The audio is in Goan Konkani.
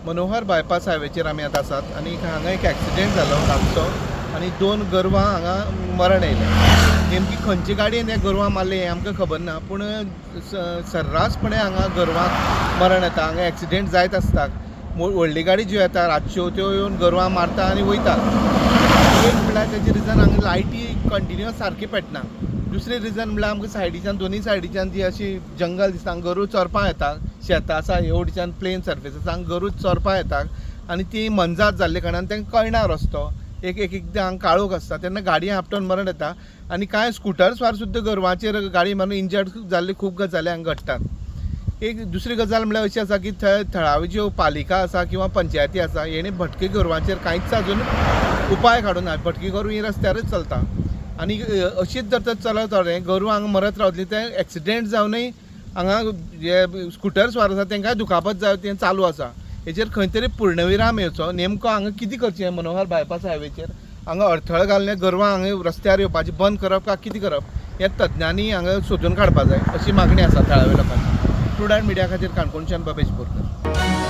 मनोहर बायपास हायवेचेर आमी आतां आसात आनी हांगा एक एक्सिडेंट जालो रातचो आनी 2 गोरवां हांगा मरण आयलें. नेमकी खंयची गाडयेन ह्या गोरवां मारलें हें आमकां खबर ना, पूण सर्रासपणे हांगा गोरवांक मरण येता. हांगा एक्सिडेंट जायत आसतात. व्हडली गाडी ज्यो येता रातच्यो त्यो येवन गोरवां मारता आनी वयता. एक म्हणल्यार तेजें रिजन हांगा लायटी कंटिन्युअस सारकी पेटना. दुसरें रिजन म्हणल्यार आमकां सायडीच्यान दोनूय सायडीच्यान जी अशी जंगल दिसता, हांगा गोरू चरपाक येता. शेतां आसा, हेवटेच्यान प्लेन सर्फेस आसा, हांगा गोरू चरपाक येता आनी ती मनजात जाल्ले कारणान तांकां कळना रस्तो. एक एकदां हांगा काळोख आसता तेन्ना गाडयें आपटून मरण येता आनी कांय स्कुटर स्वार सुद्दां गोरवांचेर गाडी मारून इंजर्ड जाल्ली खूब गजाली हांगा घडटात. एक दुसरी गजाल म्हणल्यार अशी आसा की थंय थळावी ज्यो पालिका आसा किंवा पंचायती आसा हेणी भटके गोरवांचेर कांयच अजून उपाय काडूंक ना. भटकी गोरवां ही रस्त्यारच चलता आनी अशीच जर तर चलत रावलें गोरवां हांगा मरत रावतलीं. ते एक्सिडेंट जावनूय हांगा जे स्कुटर स्वार आसा तांकांय दुखापत जावन तें चालू आसा. हेचेर खंय तरी पूर्णविराम येवचो. नेमको हांगा कितें करचें मनोहर बायपास हायवेचेर हांगा अडथळो घालून गोरवां हांगा रस्त्यार येवपाचें बंद करप काय कितें करप हें तज्ञांनी हांगा सोदून काडपाक जाय अशी मागणी आसा थळाव्या लोकांची. प्रुडंट मिडिया खातीर काणकोणच्यान बबेश बोरकर.